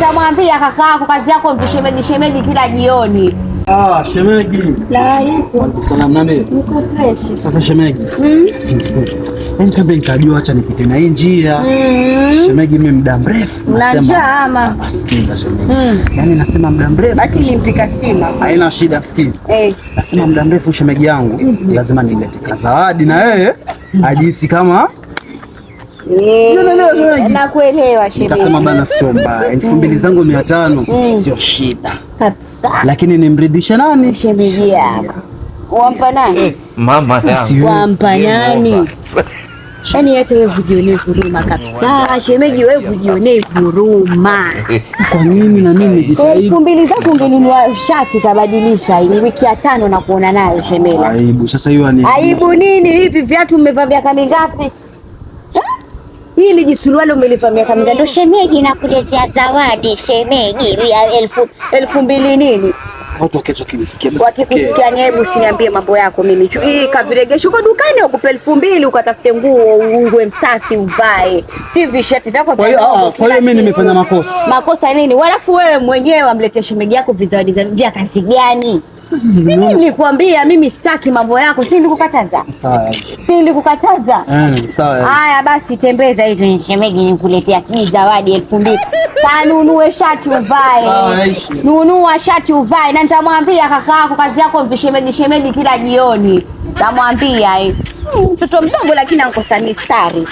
Nitamwambia kakaako kazi yako mvishemeji shemeji kila jioni. Ah, shemeji. Salamu nani? Niko fresh. Sasa shemeji. Yaani kama nikajua acha nipite na hii njia. Shemeji, mimi muda mrefu Una nasema- njaa ama? Ah, sikiza shemeji. Yaani nasema muda mrefu. Basi nimpika stima. Haina shida, sikiza. Eh. Nasema muda mrefu shemeji yangu lazima nilete kazawadi na yeye ajihisi kama Sijaelewa shemeji. Nakuelewa shemeji. Nikasema bana, sio mbaya, 2500 sio shida, Kabisa. lakini nimridhishe nani? Shemeji yako. Wampa nani? Mama yangu. Wampa nani? Yaani hata wewe hujionee huruma kabisa. Shemeji wewe hujionee huruma. Kwa nini na mimi Kwa nijitahidi? 2000 zako ungenunua shati utabadilisha. Ni wiki ya tano na kuona nayo shemela. Aibu sasa hiyo ni Aibu nini? Hivi viatu mmevaa miaka mingapi? Ha? Hili jisuruali umelivaa miaka mingapi? Ndio shemeji nakuletea zawadi shemeji ya 2000 nini? Watu wakiacha kinisikia basi. Wakikusikia ni hebu usiniambie mambo yako mimi. Hii kaviregesho uko dukani ukupe 2000 ukatafute nguo uwe msafi uvae. Si vishati vyako Kwa hiyo vya ndogo kwa hiyo kila mimi siku. nimefanya makosa. Makosa nini? Walafu wewe mwenyewe wamletea shemeji yako vizawadi vya kazi gani? Mimi nilikwambia mimi sitaki mambo yako, si nilikukataza? Sawa. Si nilikukataza? Sawa. Haya basi tembeza hizo ni shemeji nikuletea sijui zawadi 2000. Kanunue shati Sawa, uvae. Aishi. Nunua shati uvae na nitamwambia kakaako kazi yako mvishemeji shemeji kila jioni. Nitamwambia eh. Mtoto mdogo lakini ankosa mistari.